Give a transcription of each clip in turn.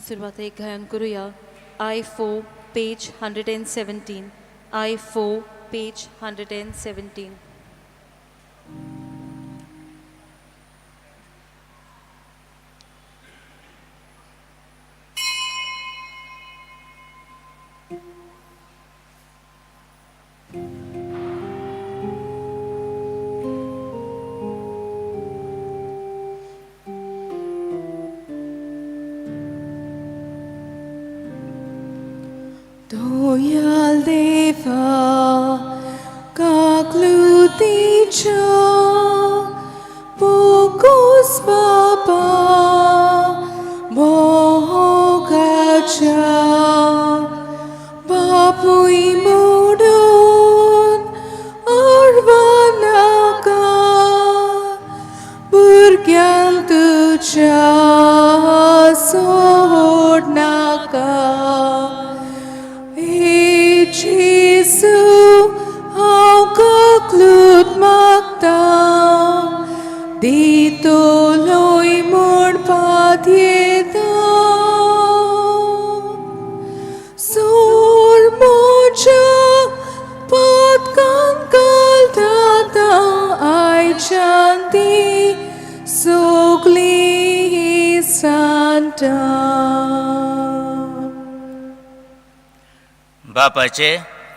सुरवातेक गायन करुया I 4 page 117, I 4 page 117. Doyal deva kakluticha pokos baba mogacha bapui mudon arvanaka burgyal tucha sodnaka. Jesu, हांव ककलूत मागता दितलोय म्हूण पातयेता. सोर म्हज्या पातकान घालता आयच्यान ती सगळीं सांता. बापाचे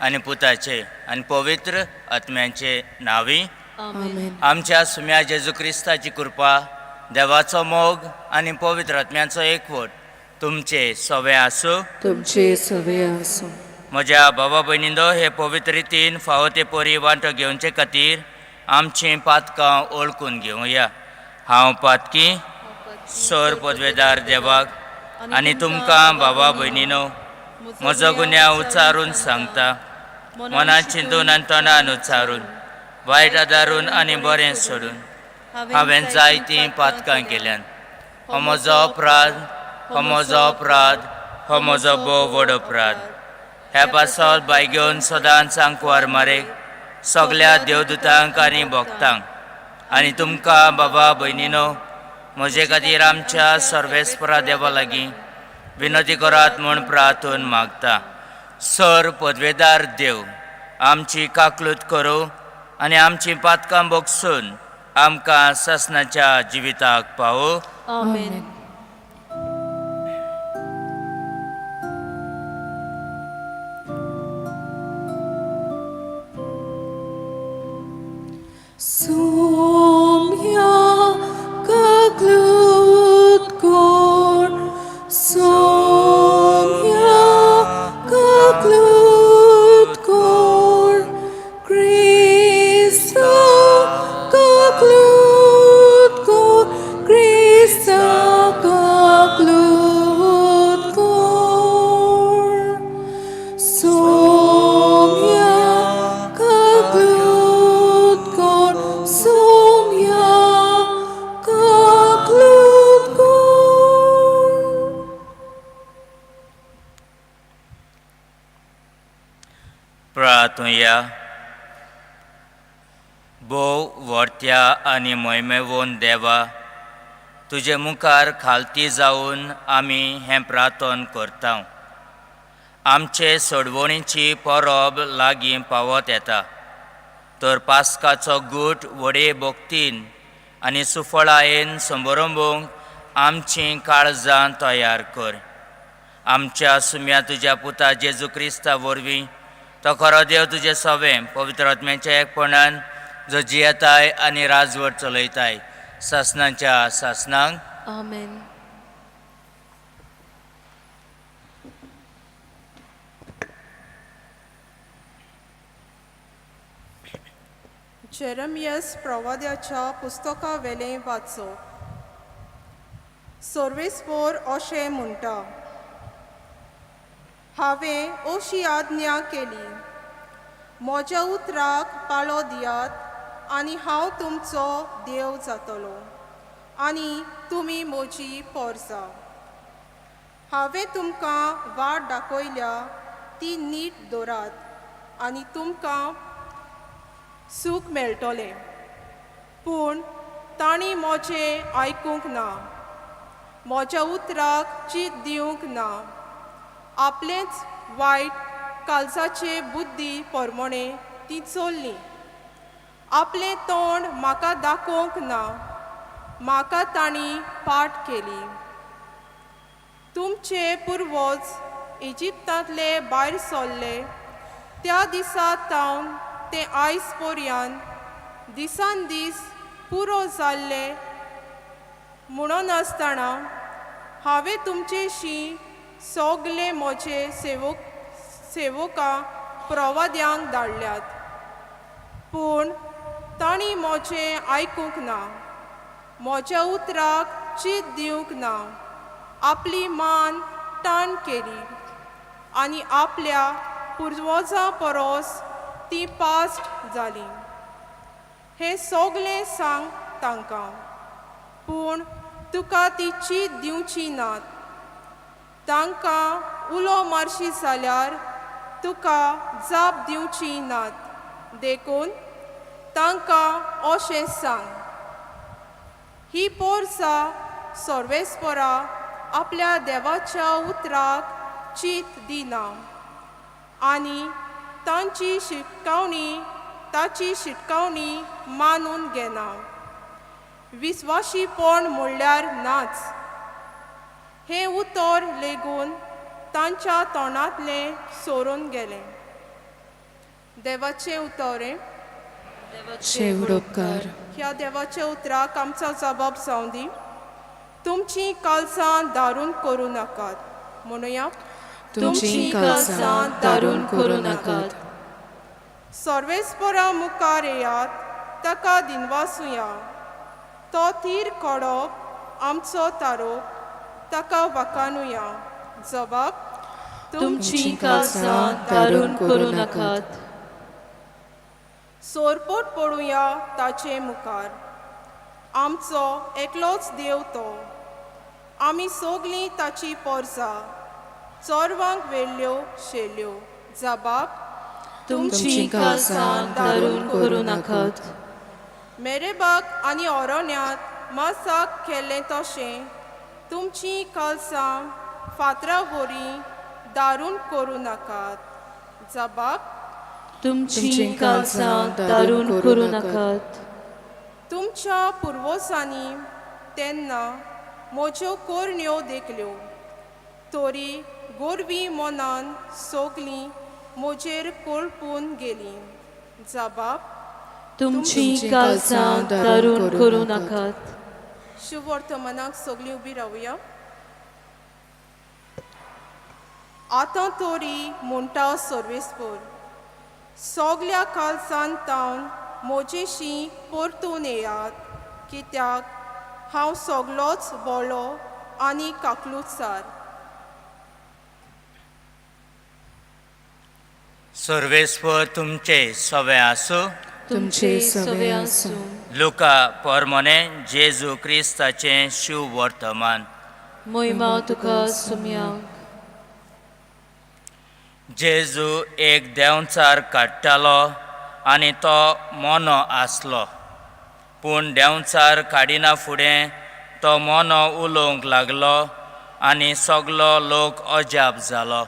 आनी पुताचे आनी पवित्र आत्म्यांचे नांवी आमेन. आमच्या सुम्या जेजू क्रिस्ताची कृपा, देवाचो मोग आनी पवित्र आत्म्यांचो एकवट तुमचे सवे आसूं. तुमचे सवे आसूं. म्हज्या भावा भयणींनो, हे पवित्र रितीन फावो ते परी वांटो घेवचे खातीर आमचीं पातकां ओळखून घेवया. हांव पातकी सर पदवेदार देवाक आनी तुमकां भावा भयणीनो म्हजो गुन्यांव उच्चारून सांगता. मनान चिंतून आनी तोंडान उच्चारून, वायट आदारून आनी बरें सोडून हांवें जायतीं पातकां केल्यान. हो म्हजो अपराध, हो म्हजो अपराध, हो म्हजो भोव व्हड अपराध. ह्या पासत बाय घेवन सदांच आंकवार मारेक, सगल्या देवदूतांक आनी भक्तांक आनी तुमकां बाबा भयणीनो म्हजे खातीर आमच्या सर्वेस्परा देवा लागीं विनती करात म्हूण प्रार्थून मागता. सर पदवेदार देव आमची काकलूत करूं आनी आमची पातकां भोगसून आमकां सासणाच्या जिविताक पावो. आमेन. Sumya kaklut kor, Sumya kaklut kor, Krista kaklut kor, Krista kaklut kor. Sumya kaklut kor, Sumya kaklut kor. प्रार्थुया. भोव व्हडत्या आनी मोहिमेवून देवा, तुजे मुखार खालती जावन आमी हें प्रार्थन करता. आमचे सोडवणीची परब लागीं पावत येता, तर पास्काचो गूट व्हडे भक्तीन आनी सुफळायेन संबरंबूंक आमचीं काळजां तयार कर. आमच्या सुम्या तुज्या पुता जेजू क्रिस्ता वरवीं, तो खरो देव तुजें सवें पवित्र आत्म्याच्या एकपणान जो जियेताय आनी राजवट चलयताय सासणाच्या सासणांक. आमेन. जेरमियस प्रवाद्याच्या पुस्तकावेलें वाचो. सर्वेस्पोर अशें म्हणटा, हांवें अशी आज्ञा केली, म्हज्या उतराक पाळो दियात आनी हांव तुमचो देव जातलो आनी तुमी म्हजी पोरसां. हांवें तुमकां वाट दाखयल्या ती नीट दवरात आनी तुमकां सूख मेळटलें. पूण तांणी म्हजें आयकूंक ना. म्हज्या उतराक चीत दिवंक ना. आपलेंच वायट कालसाचे बुद्दी पोरमोणे ती चल्ली. आपलें तोंड म्हाका दाखोवंक ना. म्हाका तांणी पाट केली. तुमचे पुर्वज इजिप्तांतले भायर सरले त्या दिसा तावन ते आयज पर्यंत दिसान दीस पुरो जाल्ले म्हणून आसतना हांवें तुमचेशी सगले म्हजे सेवकां प्रवाद्यांक धाडल्यात, पूण तांणी म्हजें आयकूंक ना, म्हज्या उतराक चीत दिवंक ना. आपली मान ताण केली आनी आपल्या पुर्वजां परस ती पास्ट जाली. हें सगलें सांग तांकां, पूण तुका ती चीत दिवची नात. तांकां उलो मारशी जाल्यार तुका जाप दिवची नात. देखून तांकां अशें सांग, ही पोरसा सर्वेस्परा आपल्या देवाच्या उतराक चीत दिना आनी तांची शिटकावणी ताची शिटकावणी मानून घेना. विस्वाशीपण म्हणल्यार नाच. हें उतर लेगून तांच्या तोंडांतलें सोरून गेलें. देवाचें उतर. शेवडोपकार. ह्या देवाच्या उतराक आमचो जबाब जावं दी. तुमचीं कालसां दारून करूं नाकात. म्हणुया, तुमचीं कालसां दारून करूं नाकात. सर्वेस्परा मुखार येयात, ताका दिनवासुया. तो तीर कोडप आमचो तारोप, ताका वाकानुया. जबाब, तुमचीं कालसां दारून करूं नाकात. सोरपोट पडुया ताचे मुखार. आमचो एकलोच देव तो. आमी सगलीं ताची पोरसां, चोरवांक व्हेल्ल्यो शेल्यो. जबाब, तुमचीं कालसां दारून करूं नाकात. मेरेबाक आनी ओरोन्यांत मासाक केल्लें तशें तुमचीं कालसां फातरा वरी दारून करूं नाकात. जबाब, तुमचीं कालसां दारून करूं नाकात. तुमच्या पुर्वजांनी तेन्ना म्हज्यो कोरण्यो देखल्यो, तरी गोरवी मनान सगलीं म्हजेर कोळपून गेलीं. जबाब, तुमचीं कालसां दारून करूं नाकात. शुभवर्तमानाक सगलीं उबी रावया. आतां तरी म्हणटा सर्वेस्पर, सगल्या कालसान तावन म्हजेशी परतून येयात, कित्याक हांव सगलोच बोलो आनी काकलुचार. सर्वेस्पर तुमचे सवे आसूं. तुमचे सवे आसूं. लुका पोरमोने जेजू क्रिस्ताचें शुभवर्तमान. मोहिमा तुका सुम्याक. जेजू एक देंवचार काडटालो आनी तो मोनो आसलो. पूण देंवचार काडिना फुडें तो मोनो उलोवंक लागलो आनी सगलो लोक अजाप जालो.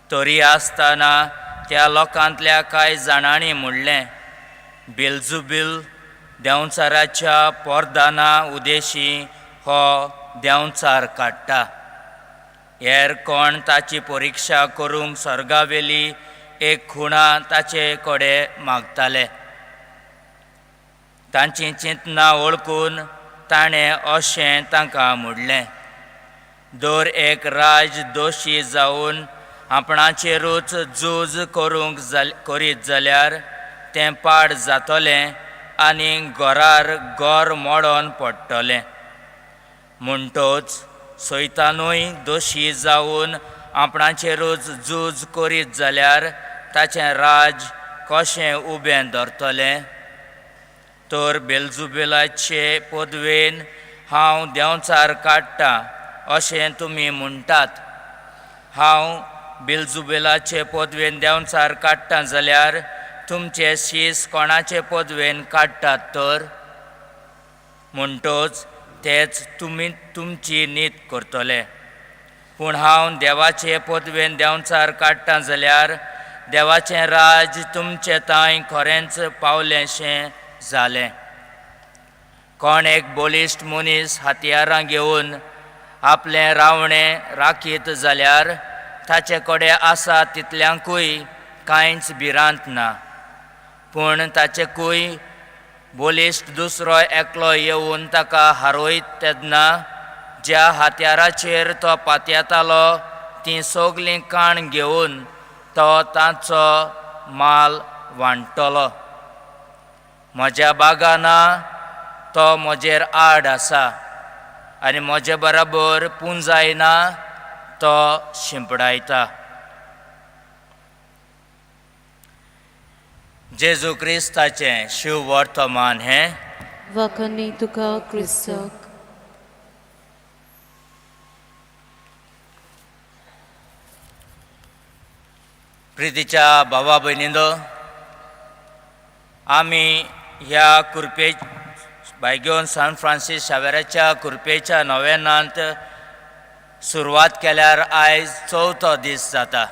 तरी आसतना त्या लोकांतल्या कांय जाणांनी म्हणलें, बेलजुबील देंवचाराच्या पोरदाना उदेशी हो देंवचार काडटा. हेर कोण ताची परिक्षा करूंक सर्गावेली एक खुणा ताचे कडेन मागताले. तांची चिंतनां वळखून ताणें अशें तांकां म्हणलें, दर एक राज दोशी जावन आपणाचेरूच झूज करूंक करीत जाल्यार तें पाड जातलें आनी घरार घर मोडोन पडटलें. म्हणटोच सैतानूय दोशी जावन आपणाचेरूच झूज करीत जाल्यार ताचें राज कशें उबें धरतलें? तर बेलजुबेलाचे पदवेन हांव देंवचार काडटा अशें तुमी म्हणटात. हांव बेलजुबेलाचे पदवेन देंवचार काडटा जाल्यार तुमचे शीस कोणाचे पदवेन काडटात तर? म्हणटोच तेच तुमी तुमची नीत करतले. पूण हांव देवाचे पदवेन देंवचार काडटा जाल्यार देवाचें राज तुमचे तांय खरेंच पावलेंशें जालें. कोण एक बळिश्ट मनीस हत्यारां घेवन आपलें रावणें राखीत जाल्यार ताचे कडेन आसा तितल्यांकूय कांयच भिरांत ना, पूण ताचेकूय बळिश्ट दुसरो एकलो येवन ताका हारयत तेन्ना ज्या हत्याराचेर तो पातयेतालो तीं सगलीं काण घेवन तो ताचो माल वांट्टलो. म्हज्या बागाना तो म्हजेर आड आसा आनी म्हजे बराबर पुंजायना तो शिंपडायता. जेजू क्रिस्ताचें शिववर्तमान हें. वाखाणी तुका क्रिस्ताक. प्रितीच्या भावा भयणींनो, आमी ह्या कुरपे बायगेवन सान फ्रांसीस शावेराच्या कुरपेच्या नोवेनांत सुरवात केल्यार आयज चवथो दीस जाता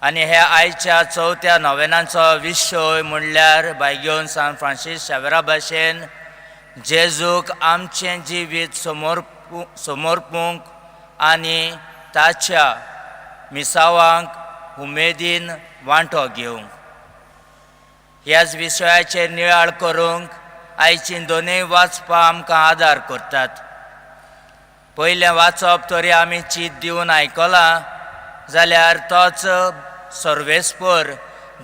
आनी ह्या आयच्या चवथ्या नोवेनांचो विशय म्हणल्यार बायगेवन सान फ्रांसीस शावेरा भाशेन जेजूक आमचें जिवीत समर्पूंक आनी ताच्या मिसावांक उमेदीन वांटो घेवंक. ह्याच विशयाचेर नियाळ करूंक आयचीं दोनूय वाचपां आमकां आदार करतात. पयलें वाचप तरी आमी चीत दिवन आयकलां जाल्यार तोच सर्वेस्पर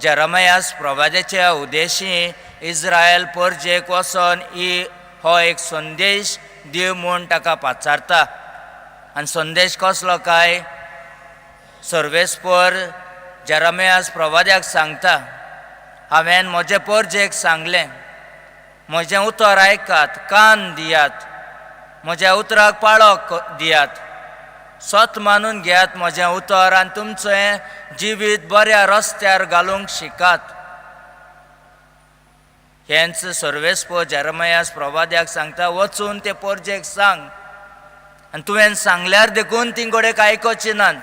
जेरमयास प्रवाद्याच्या उदेशी इस्रायल परजेक वचोन ही हो एक संदेश दिव म्हूण ताका पाचारता. आनी संदेश कसलो काय? सर्वेस्पर जेरमयास प्रवाद्याक सांगता, हांवें म्हजे परजेक सांगलें, म्हजें उतर आयकात, कान दियात, म्हज्या उतराक पाळो दियात, सत मानून घेयात म्हजें उतर आनी तुमचें जिवीत बऱ्या रस्त्यार घालूंक शिकात. हेंच सर्वेस्पर जेरमयास प्रवाद्याक सांगता, वचून ते परजेक सांग आनी तुवें सांगल्यार देखून ती घडयेक आयकोची नात.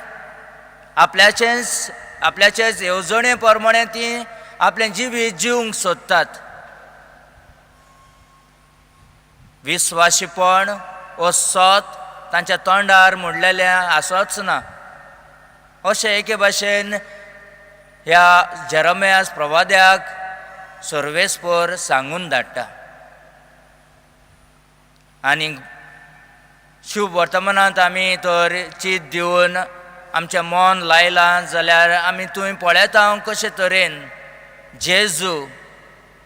आपल्याचेच येवजणे प्रमाणे ती आपलें जिवीत जिवंक सोदतात. विस्वाशीपण वो सत तांच्या तोंडार म्हणलेलें आसच ना. अशें एके भाशेन ह्या जेरमयास प्रवाद्याक सर्वेस्पर सांगून धाडटा. आनी शुभ वर्तमानांत आमी तर चीत दिवन आमचें मन लायलां जाल्यार आमी थंय पळयता कशे तरेन जेजू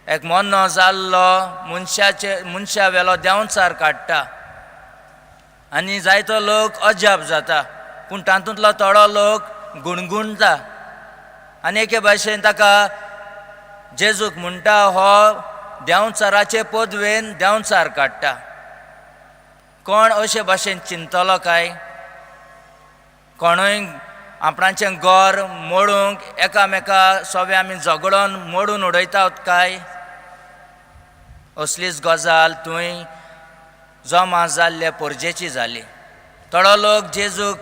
एक मोनो जाल्लो मनशा वेलो देंवचार काडटा आनी जायतो लोक अजाप जाता, पूण तातूंतलो थोडो लोक गुणगुणटा आनी एके भाशेन ताका जेजूक म्हणटा हो देंवचाराचे पदवेन देंवचार काडटा. कोण अशे भाशेन चिंतलो काय? कोणूय आपणाचें घर मोडूंक एकामेका सगळे आमी झगडोन मोडून उडयतात काय? असलीच गजाल थंय जमा जाल्ले परजेची जाली. थोडो लोक जेजूक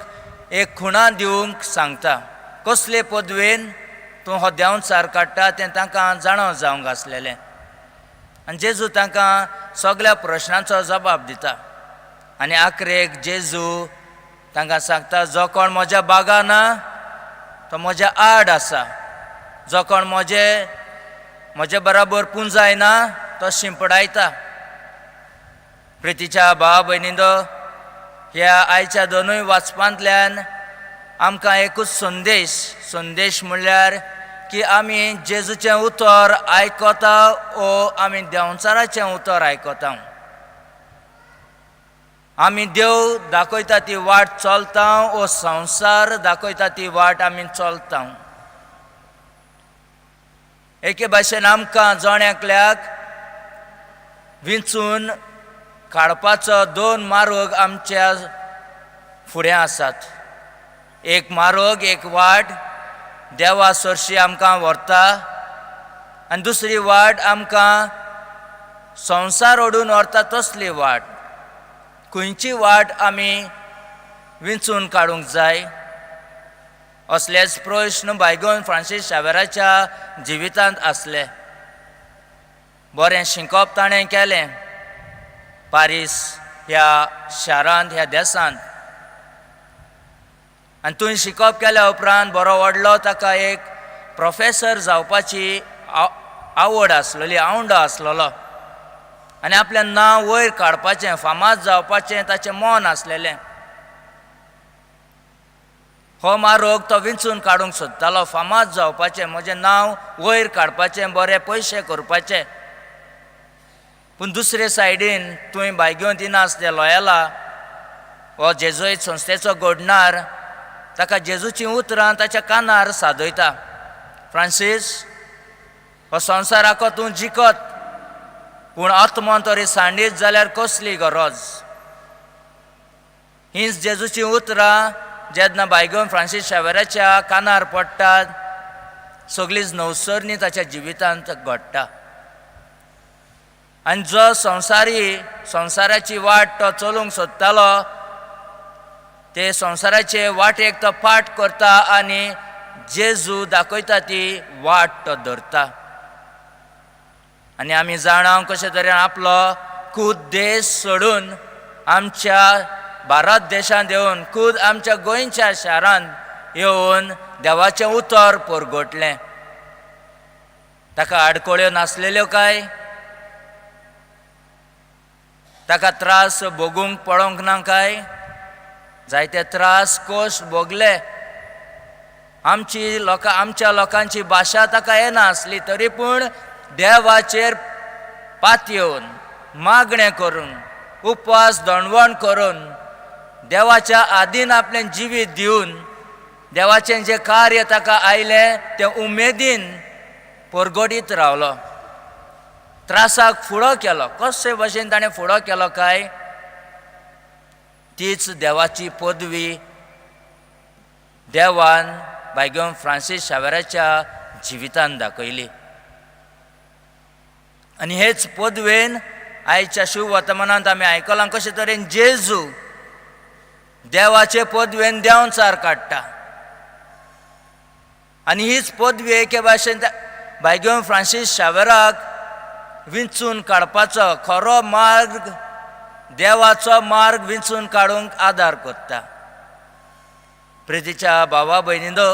एक खुणा दिवंक सांगता, कसले पदवेन तूं हो देंवचार काडटा तें तांकां जाणा जावंक आसलेलें. आनी जेजू तांकां सगळ्या प्रश्नांचो जबाब दिता आनी आखरेक जेजू तांकां सांगता, जो कोण म्हज्या बागा ना तो म्हज्या आड आसा, जो कोण म्हजे बराबर पुंजायना तो शिंपडायता. प्रितीच्या भाव भयणींनो, ह्या आयच्या दोनूय वाचपांतल्यान आमकां एकूच संदेश म्हणल्यार की आमी जेजूचें उतर आयकता ओ आमी देंवचाराचें उतर आयकता. आमी देव दाखयता ती वाट चलता ओ संवसार दाखयता ती वाट आमी चलता. एके भाशेन आमकां जण एकल्याक विंचून काडपाचो दोन मार्ग आमच्या फुडें आसात. एक मार्ग, एक वाट देवा सरशी आमकां व्हरता आनी दुसरी वाट आमकां संवसार ओडून व्हरता तसली वाट, खंयची वाट आमी विंचून काडूंक जाय? असलेच प्रश्न बायगोन फ्रांसीस शावेराच्या जिवितांत आसले. बरें शिकप ताणें केलें पारीस ह्या शारांत, ह्या देशांत, आनी थंय शिकप केल्या उपरांत बरो व्हडलो ताका एक प्रोफेसर जावपाची आवड आसलेली, आवंडो आसलेलो आनी आपलें नांव वयर काडपाचें, फामाद जावपाचें ताचें मन आसलेलें. हो मार्ग तो विंचून काडूंक सोदतालो, फामाद जावपाचें, म्हजें नांव वयर काडपाचें, बरे पयशे करपाचे. पूण दुसरे सायडीन तुवें बायगेवन दिनास दे लोयाला हो जेजुईत संस्थेचो घडणार ताका जेजूचीं उतरां ताच्या कानार सादयता, फ्रांसीस हो संवसाराको तूं जिखत, पूण आत्मो तरी सांडीत जाल्यार कसली गरज? हीच जेजूचीं उतरां जेन्ना बायगोन फ्रांसीस शावेराच्या कानार पडटात, सगळीच नवसरणी ताच्या जिवितांत घडटा आनी जो संवसारी संवसाराची वाट तो चलूंक सोदतालो ते संवसाराचे वाटेक तो पाट करता आनी जेजू दाखयता ती वाट तो धरता. आनी आमी जाणा कशे तरेन आपलो खूद देश सोडून आमच्या भारत देशांत येवन, खूद आमच्या गोंयच्या शारांत येवन देवाचें उतर परगटलें. ताका आडखळ्यो नासलेल्यो काय? ताका त्रास भोगूंक पडोंक ना काय? जायते त्रास कश्ट भोगले. आमची लोकां, आमच्या लोकांची भाशा ताका येना आसली, तरी पूण देवाचेर पातयेवन, मागणें करून, उपवास दणवण करून, देवाच्या आदीन आपलें जिवीत दिवन देवाचें जें कार्य ताका आयलें तें उमेदीन परगटीत रावलो. त्रासाक फुडो केलो. कशे भशेन ताणें फुडो केलो काय? तीच देवाची पदवी देवान बायगोन फ्रांसीस शावेराच्या जिवितान दाखयली आनी हेच पदवेन आयच्या शुभवर्तमानांत आमी आयकलां कशे तरेन जेजू देवाचे पदवेन देंवचार काडटा आनी हीच पदवी एके भाशेन बायगोन फ्रांसीस शावेराक विंचून काडपाचो खरो मार्ग, देवाचो मार्ग विंचून काडूंक आदार करता. प्रितीच्या भावा भयणींनो,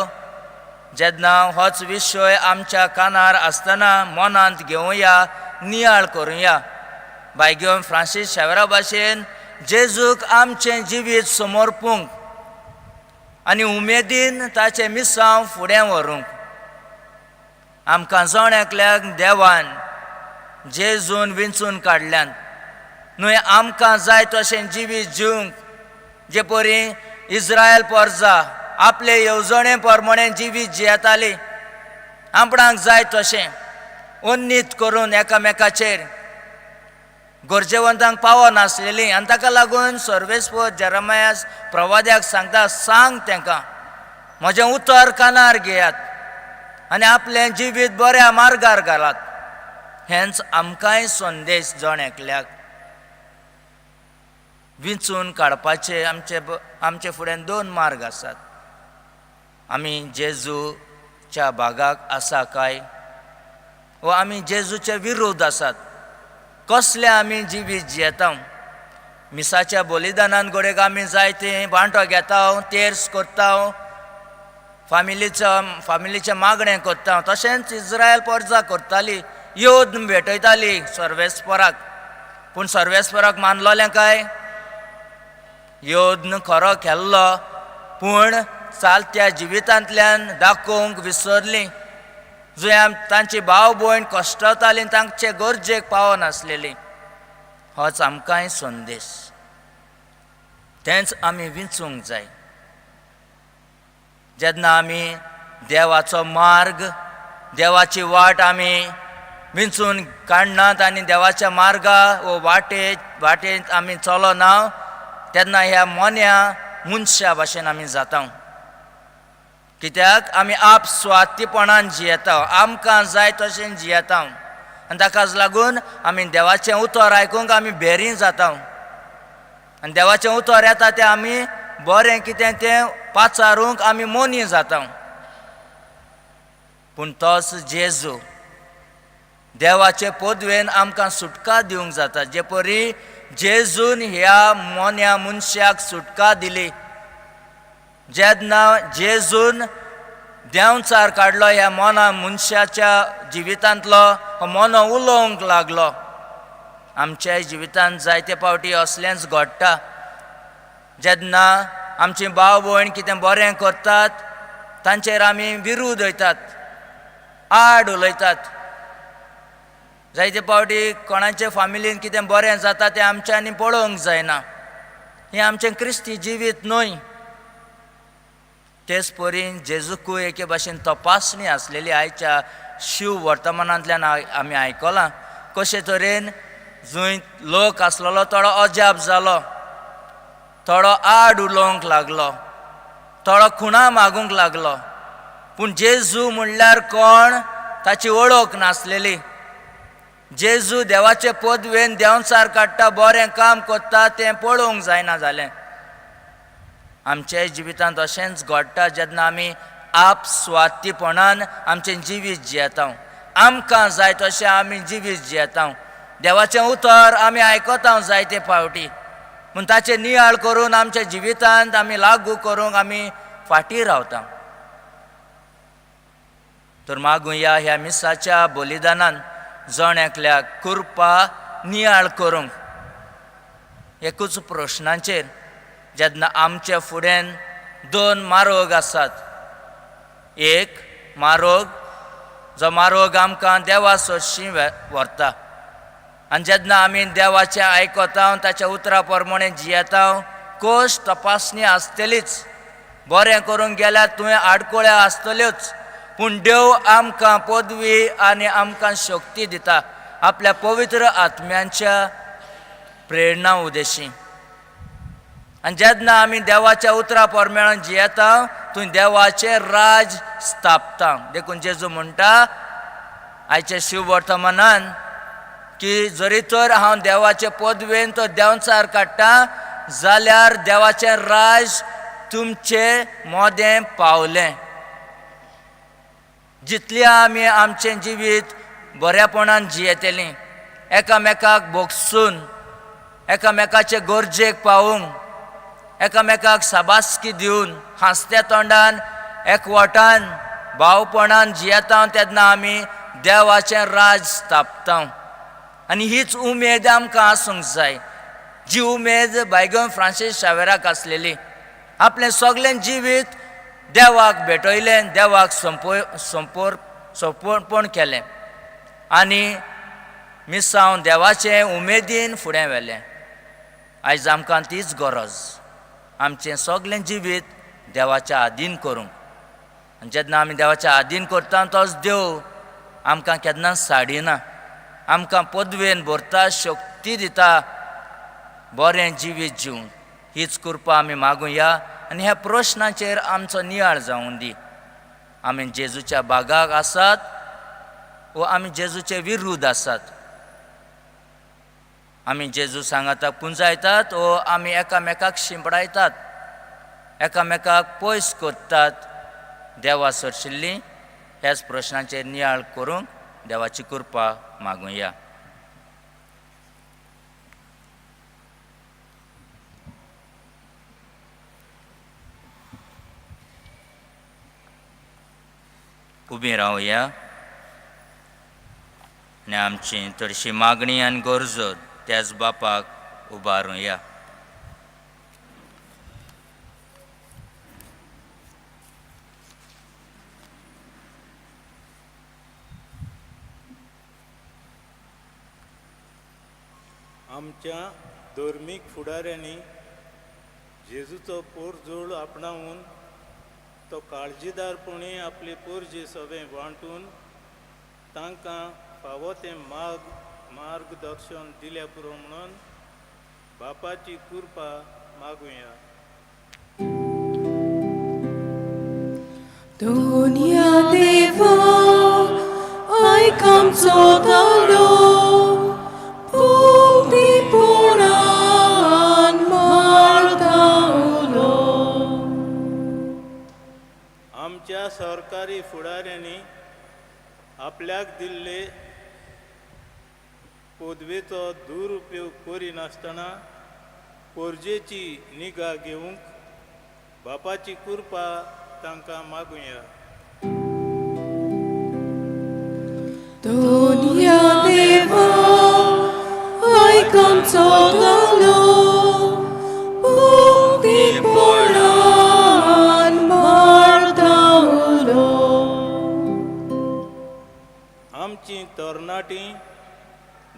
जेन्ना होच विशय आमच्या कानार आसतना मनांत घेवया, नियाळ करुया. बायगोन फ्रांसीस शावेरा भाशेन जेजूक आमचें जिवीत समर्पूंक आनी उमेदीन ताचें मिसांव फुडें व्हरूंक आमकां जण एकल्याक देवान जेजून विंचून काडल्यान न्हय आमकां जाय तशें जिवीत जिवंक, जे परी इस्रायल पोरजा आपले येवजणे प्रमाणे जिवीत जियेताली, आपणाक जाय तशें उन्नीत करून एकामेकाचेर गरजेवंतांक पावनासलेली. आनी ताका लागून सर्वेस्पर जेरमायास प्रवाद्याक सांगता, सांग तांकां म्हजें उतर कानार घेयात आनी आपलें जिवीत बऱ्या मार्गार घालात. हेंच आमकांय संदेश जण एकल्याक विंचून काडपाचे. आमचे फुड्यान दोन मार्ग आसात. आमी जेजूच्या भागाक आसा काय वा आमी जेजूचे विरोध आसात? कसले आमी जिवीत जियेता? मिसाच्या बलिदानान घडयेक आमी जायते वांटो घेता, तेर्स करता, फामिलीचें मागणें करता. तशेंच इस्रायल परजा करताली, योद भेटयताली सर्वेस्पराक. पूण सर्वेस्पराक मानलोलें काय? योद्न खरो केल्लो, पूण चालत्या जिवितांतल्यान दाखोवंक विसरली. जंय तांची भाव भयण कश्टताली, तांचे गरजेक पावनासलेली. होच आमकांय संदेश, तेंच आमी विंचूंक जाय. जेन्ना आमी देवाचो मार्ग, देवाची वाट आमी विंचून काडनात आनी देवाच्या मार्गा वो वाटेंत आमी चलना, तेन्ना ह्या मोन्या मनशा भाशेन आमी जाता. कित्याक आमी आप स्वार्थीपणान जियेता, आमकां जाय तशें जियेता. आनी ताकाच लागून आमी देवाचें उतर आयकूंक आमी बेरी जाता आनी देवाचें उतर येता तें आमी बरें कितें तें पाचारूंक आमी मोनी जाता. पूण तोच जेजू देवाचे पदवेन आमकां सुटका दिवंक जाता. जे परी जेजून ह्या मोन्या मनशाक सुटका दिली, जेन्ना जेजून देंवचार काडलो ह्या मोना मनशाच्या जिवितांतलो, हो मोनो उलोवंक लागलो. आमच्याय जिवितांत जायते फावटी असलेंच घडटा. जेन्ना आमची भाव भयण कितें बरें करतात तांचेर आमी विरोध वयतात, आड उलयतात. जायते फावटी कोणाचे फामिलीन कितें बरें जाता तें आमच्यांनी पळोवंक जायना. हें आमचें क्रिस्ती जिवीत न्हय. तेच परी जेजूकूय एके भाशेन तपासणी आसलेली आयच्या शिव वर्तमानांतल्यान आमी आयकलां कशे तरेन जंय लोक आसलेलो थोडो अजाप जालो, थोडो आड उलोवंक लागलो, थोडो खुणा मागूंक लागलो. पूण जेजू म्हणल्यार कोण ताची वळख नासलेली. जेजू देवाचे पदवेन देंवचार काडटा, बरें काम करता तें पळोवंक जायना जालें. आमच्याय जिवितांत अशेंच घडटा जेन्ना आमी आपस्वार्थीपणान आमचें जिवीत जियेता, आमकां जाय तशें आमी जिवीत जियेता. देवाचें उतर आमी आयकता जायते फावटी, पूण ताचें नियाळ करून आमच्या जिवितांत आमी लागू करूंक आमी फाटीं रावता. तर मागुया ह्या मिसाच्या बलिदानान जण एकल्याक कृपा नियाळ करूंक. एकूच प्रश्नाचेर जेन्ना आमच्या फुड्यान दोन मार्ग आसात, एक मार्ग जो मार्ग आमकां देवा सरशीं व्हरता आनी जेन्ना आमी देवाचें आयकता ताच्या उतरा प्रमाणे जियेता, कोश तपासणी आसतलीच, बरें करूंक गेल्यार तुवें आडकोळ्यो आसतल्योच, पूण देव आमकां पदवी आनी आमकां शक्ती दिता आपल्या पवित्र आत्म्यांच्या प्रेरणा उदेशी. आनी जेन्ना आमी देवाच्या उतरा प्रमाणे जियेता तूं देवाचें राज स्थापता. देखून जेजू म्हणटा आयच्या शिव वर्तमानान की जरी तर हांव देवाचे पदवेन तो देंवचार काडटा जाल्यार देवाचें राज तुमचे मोदें पावलें. जितलें आमी आमचें जिवीत बऱ्यापणान जियेतलीं, एकामेकाक भोगसून, एकामेकाचे गरजेक पावूंक, एकामेकाक साबासकी दिवन, हांसत्या तोंडान, एकवटान, भावपणान जियेता तेन्ना आमी देवाचें राज स्थापता. आनी हीच उमेद आमकां आसूंक जाय, जी उमेद बायगम फ्रांसीस शावेराक आसलेली. आपलें सगळें जिवीत देवाक भेटयलें, देवाक समर्पण केलें आनी मिसांव देवाचें उमेदीन फुडें व्हेलें. आयज आमकां तीच गरज, आमचें सगळें जिवीत देवाच्या आदीन करूंक. आनी जेन्ना आमी देवाच्या आदीन करता तोच देव आमकां केन्नाच साडिना, आमकां पदवेन भरता, शक्ती दिता बरें जिवीत जिवंक. हीच कृपा आमी मागुया आनी ह्या प्रश्नाचेर आमचो नियाळ जावूं दी. आमी जेजूच्या बागाक आसात वो आमी जेजूचे विरुद्ध आसात? आमी जेजू सांगाता पुंजायतात वो आमी एकामेकाक शिंपडायतात, एकामेकाक पयस करतात देवा सरशिल्ली? ह्याच प्रश्नाचेर नियाळ करूंक देवाची कृपा मागुया. उबी रावया आनी आमची चडशी मागणी आनी गरजो त्याच बापाक उबारुया. आमच्या धर्मीक फुडाऱ्यांनी जेजूचो पोरजोळ आपणावन तो काळजीदारपणी आपले पोरजे सगळें वांटून तांकां फावो तें मार्गदर्शन दिल्या पुरो म्हणून बापाची कृपा मागुया. दुनिया देवा आयक आमचो ताळो, सरकारी फुडाऱ्यांनी आपल्याक दिल्ले पदवेचो दुरुपयोग करिनासतना पोरजेची निगा घेवंक बापाची कृपा तांकां मागुया. दोनया देवा आयक आमचो गालो उक्तीपणान मारता उलो. आमची तरणाटीं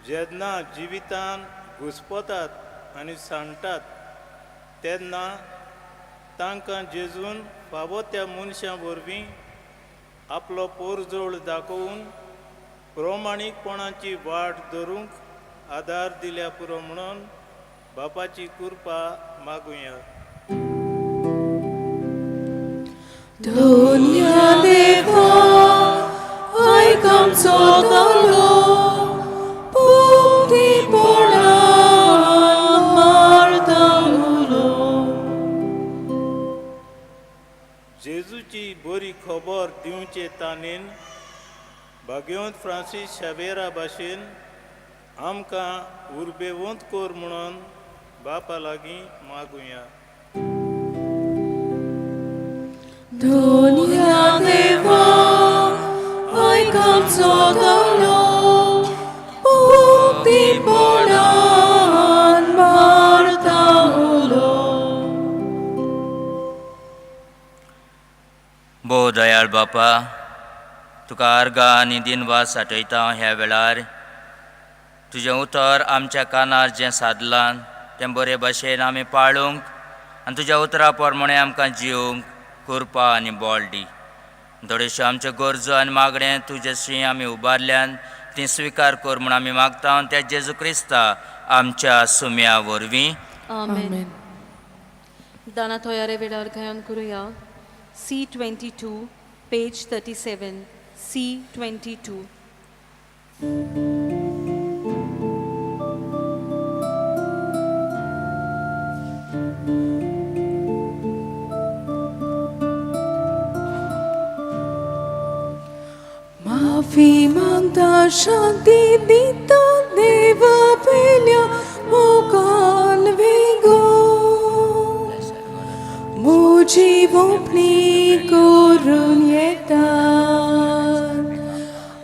जेन्ना जिवितान घुस्पतात आनी सांडटात तेन्ना तांकां जेजून फावो त्या मनशां वरवीं आपलो पोरजोळ दाखोवन प्रमाणीकपणाची वाट धरूंक आदार दिल्या पुरो म्हणून बापाची कृपा मागुया. दोनया देवा आयक आमचो गालो उक्तीपणान मारता उलो. जेजूची बरी खबर दिवचे तानेन भाग्यवंत फ्रांसीस शावेरा भाशेन आमकां उर्बेवंत कर म्हणून बापा लागीं मागुया. दोनया देवा आयक आमचो गालो उक्तीपणान मारता उलो. भोव दयाळ बापा, तुका आर्गां आनी दिनवास साठयता. ह्या वेळार तुजें उतर आमच्या कानार जें सादलां तें बरे भाशेन आमी पाळूंक आनी तुज्या उतरा प्रमाणें आमकां जिवंक कृपा आनी बळ दी. थोड्योश्यो आमच्यो गरजो आनी मागणें तुजेशी आमी उबारल्यान ती स्विकार कर म्हूण आमी मागता त्या जेजू क्रिस्ता आमच्या सुम्या वरवीं. आमेन. दाना तोयारे वेळार गायन करुया C 22, page 37, C 22. माफी मागता, शांती दिता, देवा पेल्या मोगान वेगो म्हजी वोपणी करून येता.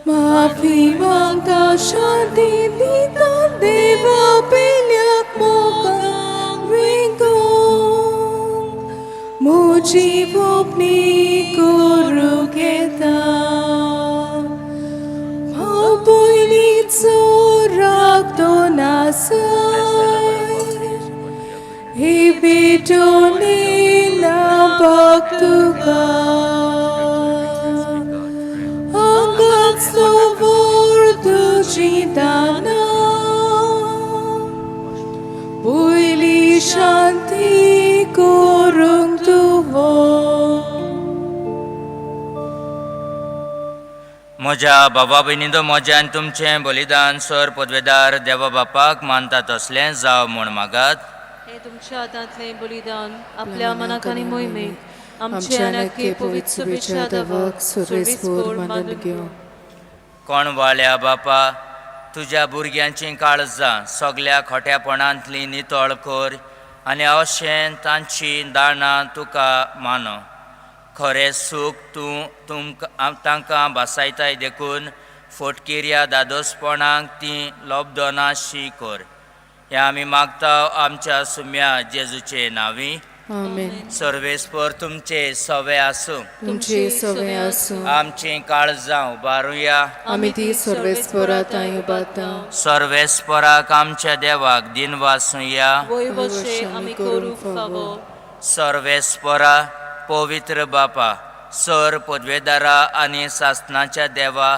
माफी मागता, शांती दिता, देवा पेल्याक मोगान वेगो म्हजी वोपणी करूंक येता. हांव पयलींचो राग तो नासाय हे बेटोने ना बाग तुका हांगाच दवर तुजी दाना पयली शांती करूंक तुवो. म्हज्या बाबा भयणींनो, म्हजें आनी तुमचें बलिदान सर पदवेदार देवा बापाक मानता तसलें जावं म्हूण मागात. हे तुमच्या हातांतलें बलिदान आपल्या मनाक आनी मोहिमेक आमचे आनी आख्खे पवित्र सभेच्या देवाक सुरवेस्पोर मानून घेवं. कोण वाल्या बापा, तुज्या भुरग्यांचीं काळजां सगल्या खोट्यापणांतलीं नितळ कर आनी अशें तांची दानां तुका मानो. खरें सूख तूं तुमकां तांकां भासायताय देखून फोटकिऱ्या दादोसपणाक तीं लब्दनाशी कर. हें आमी मागता आमच्या सुम्या जेजूचे नांवी. आमेन. सर्वेस्पर तुमचे सवे आसूं. तुमचे सवे आसूं. आमचीं काळजां उबारुया. आमी ती सर्वेस्परा तांय उबारता. सर्वेस्पराक आमच्या देवाक दिनवासुया. वय वशे आमी करूंक फावो. सर्वेस्परा, पवित्र बापा, सर पदवेदारा आनी सासनाच्या देवा,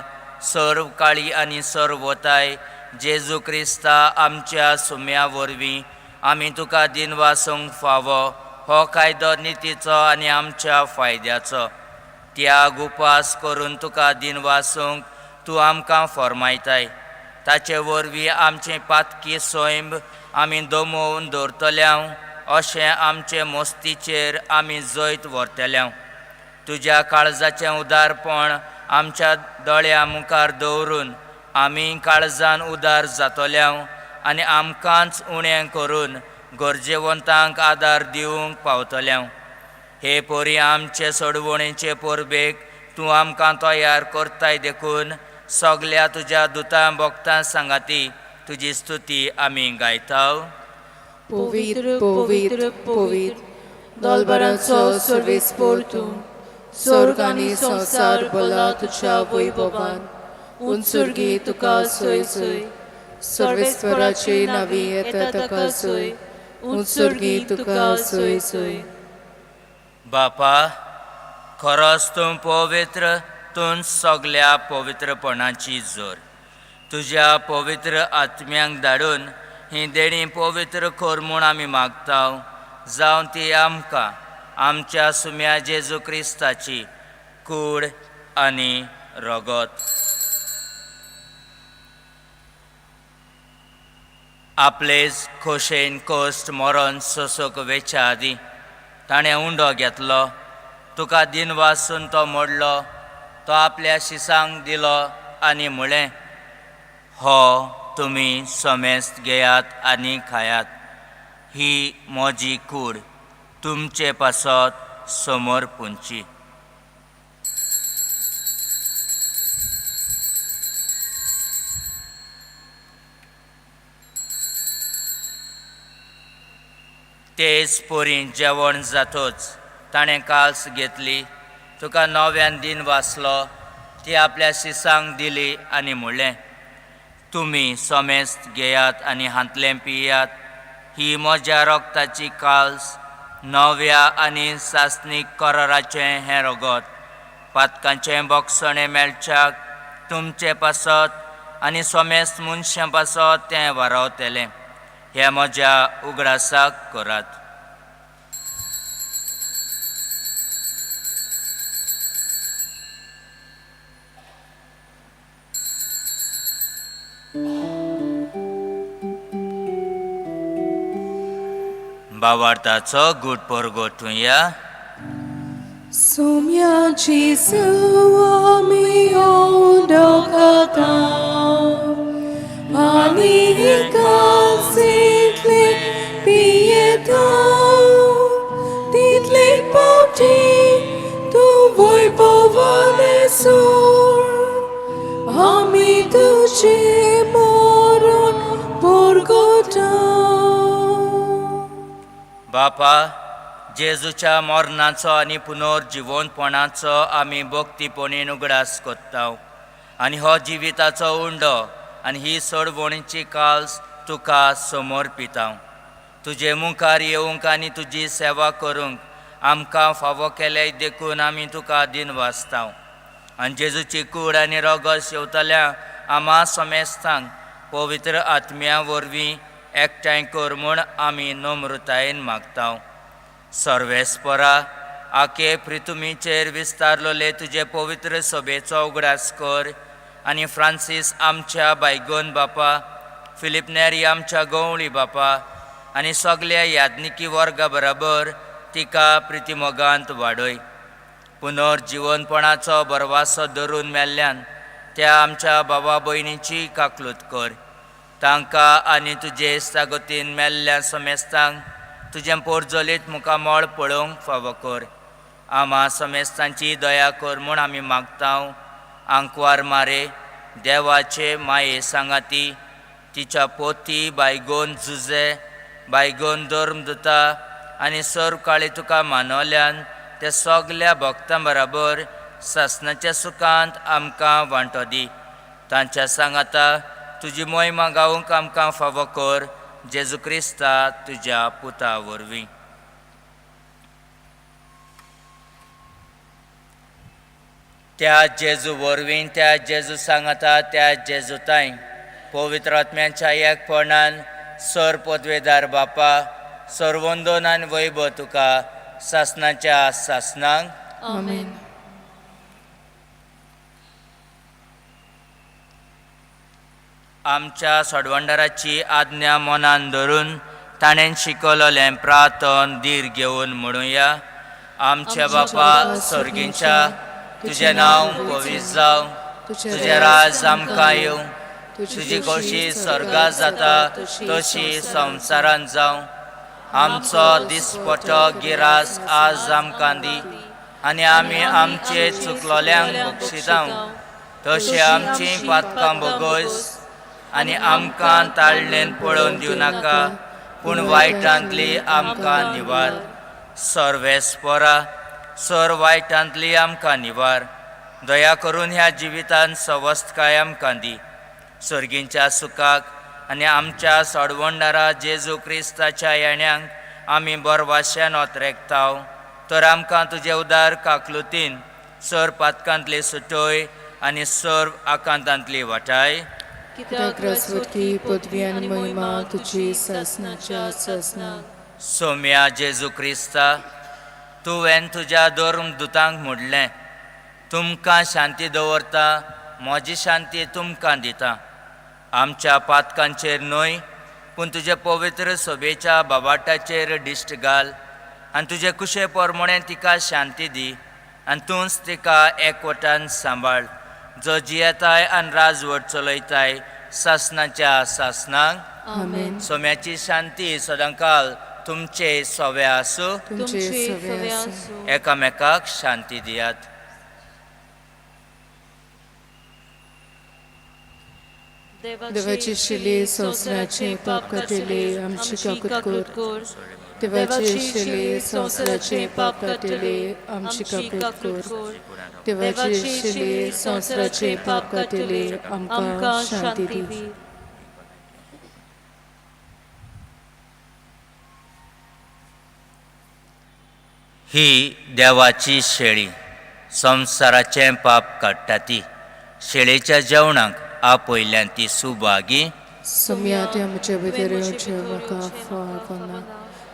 सर्व काळी आनी सर्वताय जेजू क्रिस्ता आमच्या सुम्या वरवीं आमी तुका दिनवासूंक फावो. हो कायदो नितीचो आनी आमच्या फायद्याचो. त्याग उपास करून तुका दिनवासूंक तूं आमकां फॉर्मायताय. ताचे वरवीं आमचें पातकी सैम आमी दमोवन दवरतल्यांव अशें आमचे मोस्तीचेर आमी जैत व्हरतल्यांव. तुज्या काळजाचें उदारपण आमच्या दोळ्या मुखार दवरून आमी काळजान उदार जातल्याव आनी आमकांच उणें करून गरजेवंतांक आदार दिवंक पावतल्याव. हे पोरी आमचे सोडवणेचे परबेक तूं आमकां तयार करताय देखून सगल्या तुज्या दुतां भक्तां सांगाती तुजी स्तुती आमी गायताव. पवित्र पवित्र पवित्र दलबरांचो सर्वेस्पोर तूं, स्वर्ग आनी संवसार भरला तुज्या वैभवान. उंचुर्गी तुका सोय सोय, सर्वेस्पराचे नावी येता ताका सोय, उंचुर्गी तुका सोय सोय. बापा, खरोच तूं पवित्र, तूं सगल्या पवित्रपणाची जोर. तुज्या पवित्र आत्म्यांक धाडून ही देणी पवित्र कर म्हूण आमी मागताव, जावं ती आमकां आमच्या सुम्या जेजू क्रिस्ताची कूड आनी रगत. आपलेच खोशेन कोश्ट मरण सोंसूंक वेच्या आदीं ताणें उंडो घेतलो, तुका दिन वासून तो मोडलो, तो आपल्या शिसांक दिलो आनी म्हळें, हो तुमी समेस्त घेयात आनी खायात, ही म्हजी कूड तुमचे पासत समोर पुंची. तेच पोरी जेवण जातोच ताणें काल्स घेतली, तुका नव्यान दिन वाचलो, ती आपल्या शिसांक दिली आनी म्हणलें, तुमी समेस्त घेयात आनी हांतलें पियात, ही म्हज्या रगताची काल्स, नव्या आनी सासणीक कराराचें हें रगत, पातकांचें बोगसणें मेळच्याक तुमचे पासत आनी समेस्त मनशां पासत तें वारावतलें. हे म्हज्या उगडासाक करात. बावार्थाचो गूट परगटुया. सोम्या जेजू आमी उंडो खाता आनी कालसींतले पियेता, तितले पावटी तूं वैभवाले सोड, आमी तुजें मरण परगटा. बापा, जेजूच्या मरणाचो आनी पुनर्जिवनपणाचो आमी भक्तीपणीन उगडास करता आनी हो जिविताचो उंडो आनी ही सोडवणीची काल्स तुका समर्पिता. तुजे मुखार येवंक आनी तुजी सेवा करूंक आमकां फावो केले देखून आमी तुका दिन वाचता. आनी जेजूची कूड आनी रगत शेवतल्या आमा समेस्तांक पवित्र आत्म्या वरवीं एकठांय कर म्हूण आमी नम्रतायेन मागता. सर्वेस्परा, आखे प्रितुमीचेर विस्तारलोले तुजे पवित्र सभेचो उगडास कर आनी फ्रांसीस आमच्या बायगोन बापा, फिलीप नेरी आमच्या गवळी बापा आनी सगल्या याज्ञिकी वर्गा बराबर तिका प्रितिमोगांत वाडय. पुनर्जिवनपणाचो बरवासो धरून मेल्ल्यान त्या आमच्या बाबा भयणीची काकलूत कर. तांकां आनी तुजे सागोतीन मेल्ल्या समेस्तांक तुजें पोरजोलीत मुखामळ पळोवंक फावो कर. आमा समेस्तांची दया कर म्हूण आमी मागता. आंकवार मारे देवाचे माये सांगाती तिच्या पोती बायगोन जुजे बायगोन धर्म दुता आनी सर्व काळी तुका मानवल्यान ते सगल्या भक्तां बराबर सासणाच्या सुखांत आमकां वांटो दी. तांच्या सांगाता तुजी मोहिमा गावंक आमकां फावो कर, जेजू क्रिस्ता तुज्या पुता वरवीं. त्या जेजू वरवीं, त्या जेजू सांगाता, त्या जेजू तांय पवित्र आत्म्यांच्या एकपणान सर पदवेदार बापा, सर्वंदन आनी वैभव तुका सासणाच्या सासणांक. आमेन. आमच्या सोडवंडाराची आज्ञा मनान धरून ताणें शिकवलें प्रार्थन धीर घेवन म्हणुया. आमच्या बापा सर्गींच्या तुजें नांव पवित्र जावं, तुजें राज आमकां येवं, तुजी खोशी स्वर्गात जाता तशी संवसारांत जावं. आमचो दिसपटो गिरास आज आमकां दी आनी आमी आमचे चुकलोल्यांक बक्षितांव तशें आमची पातकां बोगोस आनी आमकां ताळणेन पळोवन दिवं नाका, पूण वायटांतली आमकां निवार. सर्वेस्परा सर वायटांतली आमकां निवार. दया करून ह्या जिवितान सवस्तकाय आमकां दी. सर्गींच्या सुखाक आनी आमच्या सोडवणदारा जेजू क्रिस्ताच्या येण्यांक आमी बरवाश्यान ओतरेकताव. तर आमकां तुजे उदार काकलुतीन सर पातकांतली सुटोय आनी सर्व आकांतांतली वाटाय. कित्याक राजवटकी पदवी आनी महिमा तुजी सासनाच्या सासनाक. सोम्या जेजू क्रिस्ता, तुवें तुज्या धर्म दुतांक म्हणलें, तुमकां शांती दवरता, म्हजी शांती तुमकां दिता. आमच्या पातकांचेर न्हय पूण तुजे पवित्र सभेच्या बाबाटाचेर दिश्ट घाल आनी तुजे कुशे प्रमाणें तिका शांती दी आनी तूंच तिका एकवटान सांबाळ, जो जियेताय आनी राजवट चलयताय सासनाच्या सासनाक. आमेन. सोम्याची शांती सदांकाल तुमचे सवे आसूं. तुमचे सवे आसूं. एकामेकाक शांती दियात. देवाची शिली संवसाराचे पाप काडटली आमची काकूट कर. देवाची शिली संवसाराचे पाप काडटली आमची काकूट कर. देवाची शिली संवसाराचे पाप काडटली आमकां शांती दी. ही देवाची शेळी संवसाराचें पाप काडटा ती. शेळेच्या जेवणाक आपयल्यान ती सुभागी. सोम्या त्या म्हज्या भितर येवचें म्हाका फावना,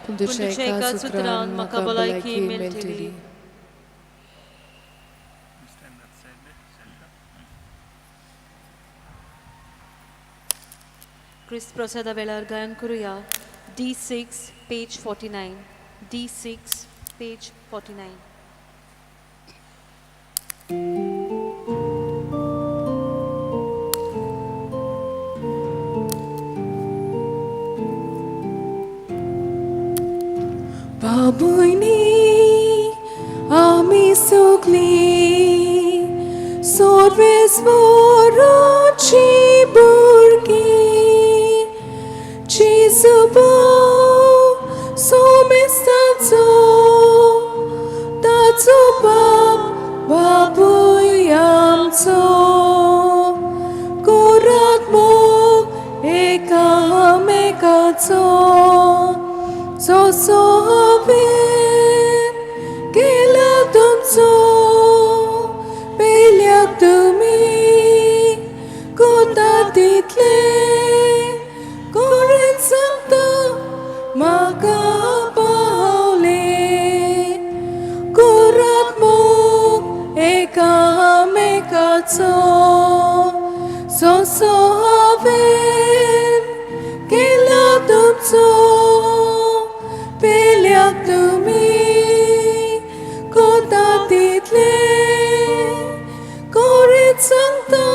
पूण तुज्या एकाच उतरान म्हाका भलायकी मेळटली. क्रिस्त प्रसादा वेळार गायन करुया. D6 page 49. D6 page 49. बाबुयनी आमी सगलीं सर्वेस्वराची भुरगीं, जेजू सोमेस्ताचो ताचो बाप बापूय आमचो. करात मोग एकामेकाचो जसो हांवें केला तुमचो. पेल्याक तुमी कोता तितले करून सांगता म्हाका पावले. करात मोग एकामेकाचो जसो हांवें केला तुमचो. पेल्याक तुमी कोता तितले करीत सांगता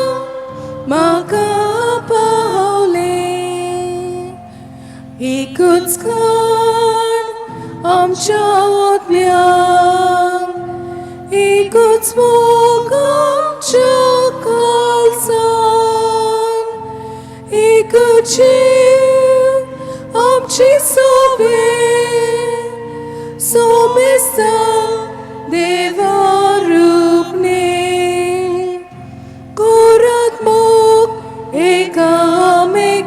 म्हाका पावले. एकूच कण आमच्या आत्म्यांक, एकूच मोग आमच्या काळजान, एकूच जीव आमची सोबे सोमेस्ता देवा रूपने. करात मोग एकामेकाचो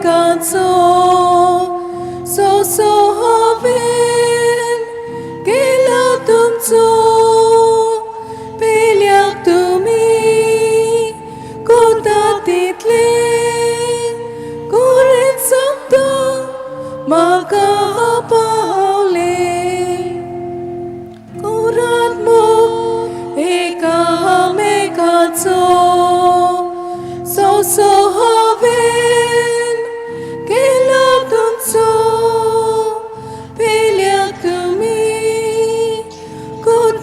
जसो हांवें केला तुमचो. पेल्याक तुमी कोता तितले करीत सांगता म्हाका पावले. करात मोग एकामेकाचो जसो हांवें केला तुमचो. पेल्याक तुमी कोता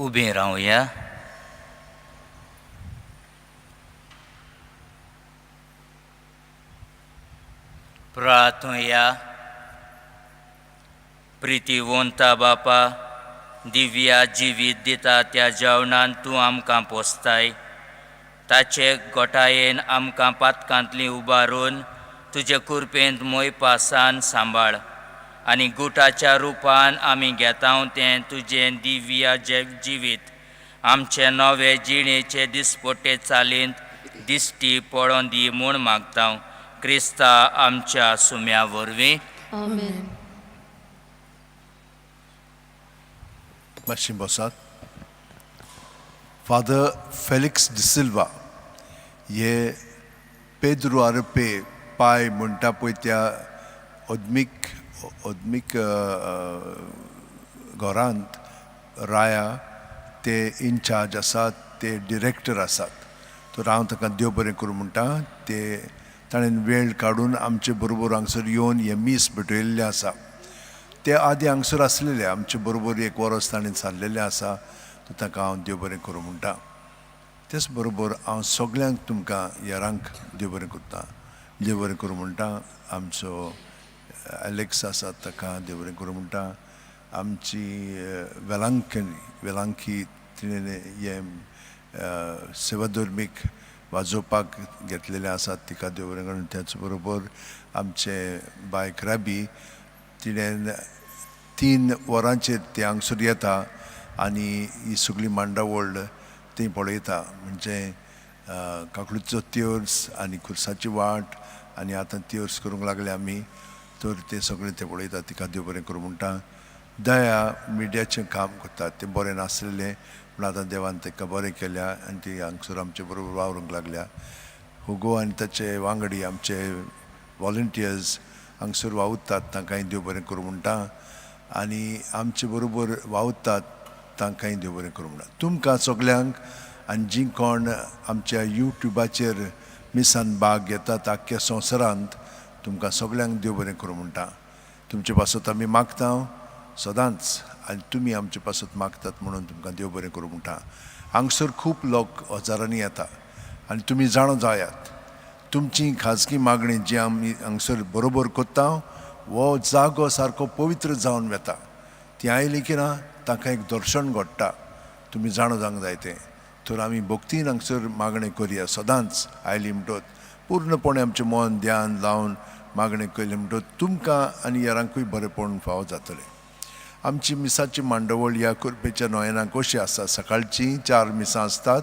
उबीं रावया. प्रार्थुया. प्रितीवंता बापा, दिव्या जिवीत दिता त्या जेवणान तूं आमकां पोसताय. ताचे गोटायेन आमकां पातकांतली उबारून तुजे कुरपेंत मोयपासान सांबाळ आनी गुटाच्या रुपान आमी घेता तें तुजें दिव्या जिवीत आमचे नवे जिणेचे दिसपट्टे चालींत दिश्टी पळोवन दी म्हूण मागता, क्रिस्ता आमच्या सुम्या वरवीं. आमेन. मातशें बसात. फादर फेलिक्स डिसिल्वा हे पेद्रू आरपे पाय म्हणटा पळय त्या अदमीक अदमीक घरांत राया ते इनचार्ज आसात, ते डिरेक्टर आसात. तर हांव ताका देव बरें करूं म्हणटा. ते ताणें वेळ काडून आमचे बरोबर हांगसर येवन हें मीस भेटयल्लें आसा. ते आदी हांगसर आसलेले आमचे बरोबर एक वरस ताणें सारलेलें आसा. तर ताका हांव देव बरें करूं म्हणटा. तेच बरोबर हांव सगल्यांक तुमकां हेरांक देव बरें करता, देव बरें करूं म्हणटा. आमचो एलेक्स आसा ताका देव बरें करूं म्हणटा. आमची वेलांकनी वेलांकी तिणें हें सेवाधर्मीक वाजोवपाक घेतलेलें आसा, तिका देव बरें करूं. त्याच बरोबर आमचे बाय क्राबी तिणें 3 वरांचेर ते हांगसर येता आनी ही सगळी मांडावळ ती पळयता. म्हणजे काकलुचो त्योर्स आनी खुर्साची वाट आनी आतां त्योर्स करूंक लागले आमी, तर ते सगळें ते पळयता. तिका देव बरें करूं म्हणटा. दया मिडियाचें काम करता, तें बरें नासलेलें पूण आतां देवान ताका बरें केल्या आनी ती हांगसर आमचे बरोबर वावरूंक लागल्या. हुगो आनी ताचे वांगडी आमचे वॉलंटियर्स हांगसर वावुरतात, तांकांय देव बरें करूं म्हणटा. आनी आमचे बरोबर वावुरतात तांकांय देव बरें करूं म्हणटा. तुमकां सगल्यांक आनी जीं कोण आमच्या युट्युबाचेर मिसान भाग घेतात आख्ख्या संवसारांत, तुमकां सगल्यांक देव बरें करूं म्हणटा. तुमचे पासत आमी मागता सदांच आनी तुमी आमचे पासत मागतात म्हणून तुमकां देव बरें करूं म्हणटा. हांगसर खूब लोक हजारांनी येता आनी तुमी जाणो जायात, तुमची खाजगी मागणी जी आमी हांगसर बरोबर करता हो जागो सारको पवित्र जावन वता. ती आयली की ना तांकां एक दर्शन घडटा, तुमी जाणो जावंक जाय तें. तर आमी भक्तीन हांगसर मागणें करया सदांच. आयली म्हणटत पूर्णपणे आमचें मन ध्यान लावन मागणें केलें म्हणटत तुमकां आनी हेरांकूय बरेंपण फावो जातलें. आमची मिसाची मांडवळ ह्या कुरपेच्या नोयनाक कशी आसा. सकाळचीं 4 मिसां आसतात,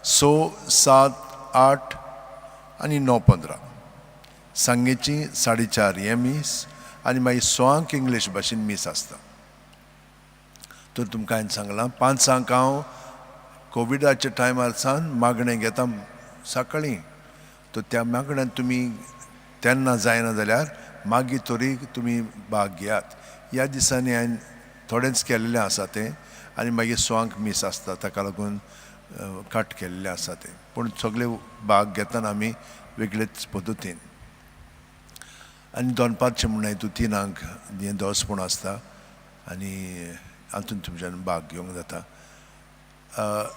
6, 7, 8 आनी 9:15. सांगेची 4:30 हें मीस आनी मागीर 6 इंग्लीश भाशेन मीस आसता. तर तुमकां हांवें सांगलां 5 हांव कोविडाच्या टायमार सावन मागणें घेता सकाळीं. तर त्या मागण्यांत तुमी तेन्ना जायना जाल्यार मागीर तरी तुमी भाग घेयात. ह्या दिसांनी हांवें थोडेंच केल्लें आसा तें आनी मागीर 6 मीस आसता, ताका लागून कट केल्लें आसा तें. पूण सगळे भाग घेतना आमी वेगळेच पद्दतीन. आनी दनपारचें म्हणून हितून 3 हें दोसपण आसता आनी हातून तुमच्यान भाग घेवंक जाता.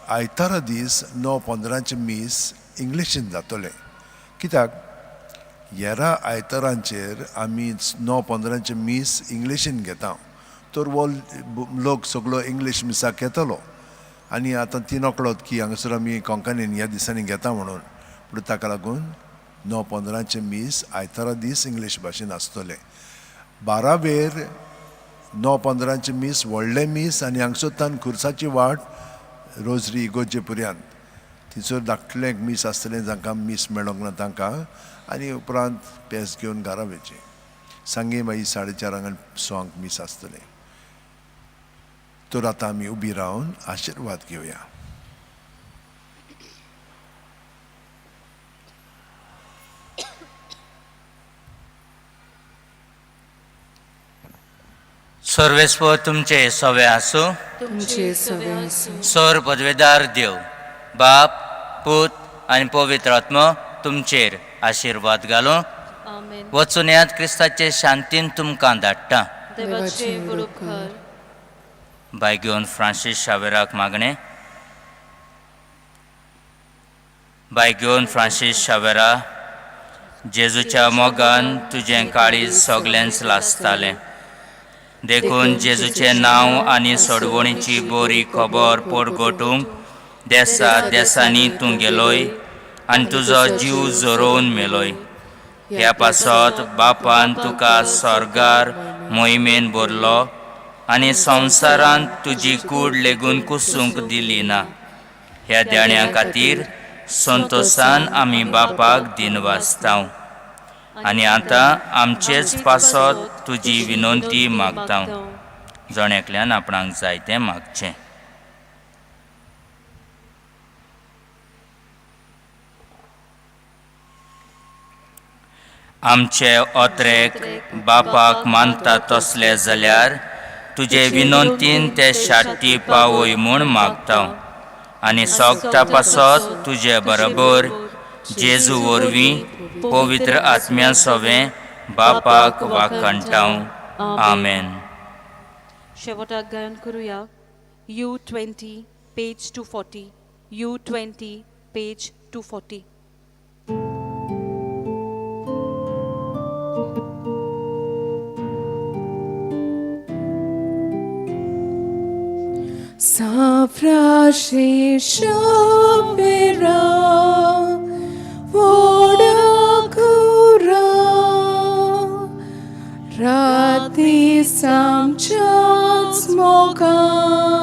आयतारा दीस 9:15 मीस इंग्लिशीन जातलें. कित्याक हेरा आयतारांचेर आमी 9:15 मीस इंग्लिशीन घेता, तर हो लोक सगळो इंग्लीश मिसाक येतलो. आनी आतां ती नकळत की हांगासर आमी कोंकणीन ह्या दिसांनी घेता म्हणून, पूण ताका लागून 9:15 मीस आयतारा दीस इंग्लीश भाशेन आसतलें. 12 वेर 9:15 मीस व्हडलें मीस आनी हांगसर खुर्साची वाट रोजरी इगोर्जे पुऱ्यांत थंयसर धाकटलें एक मीस आसतलें जांकां मीस मेळोंक ना तांकां, आनी उपरांत पेस घेवन घरा वयचें. सांगे मागीर 4:30 आनी 6 मीस आसतलें. तर आतां आमी उबी रावन आशिर्वाद घेवया. सर्वेस्पर तुमचे सवे आसूं, तुमचे सवे आसूं. सर पदवेदार देव बाप पूत आनी पवित्र आत्मो तुमचेर आशिर्वाद घालूं. आमेन. वचून यात क्रिस्ताचे शांतीन तुमकां धाडटा. देवाचे उपकार. बाय घेवन फ्रांसीस शावेराक मागणें. बाय घेवन फ्रांसीस शावेरा, जेजूच्या मोगान तुजें काळीज सगळेंच लासतालें, देखून जेजूचें नांव आनी सोडवणीची बरी खबर परगटूंक देसा देसांनी तूं गेलोय आनी तुजो जीव जोरोवन मेलोय. ह्या पासत बापान तुका स्वर्गार मोहिमेन भरलो आनी संवसारांत तुजी कूड लेगून कुसूंक दिली ना. ह्या देण्या खातीर संतोसान आमी बापाक दिनवासतांव आनी आतां आमचेच पासत तुजी विनंती मागतांव. जण एकल्यान आपणाक जाय तें मागचें. आमचे ओत्रेक बापाक मानता तसले जाल्यार तुजे विनंतीन ते शाटी पावय म्हूण मागता आनी सोगता पासत तुजे बरोबर जेजू वरवीं पवित्र आत्म्या सोवें बापाक वाखणटाव. आमेन. शेवटाक गायन करूया U20 page 240, U20 page 240. Safrashisha vera vodakura rati samchats mokan.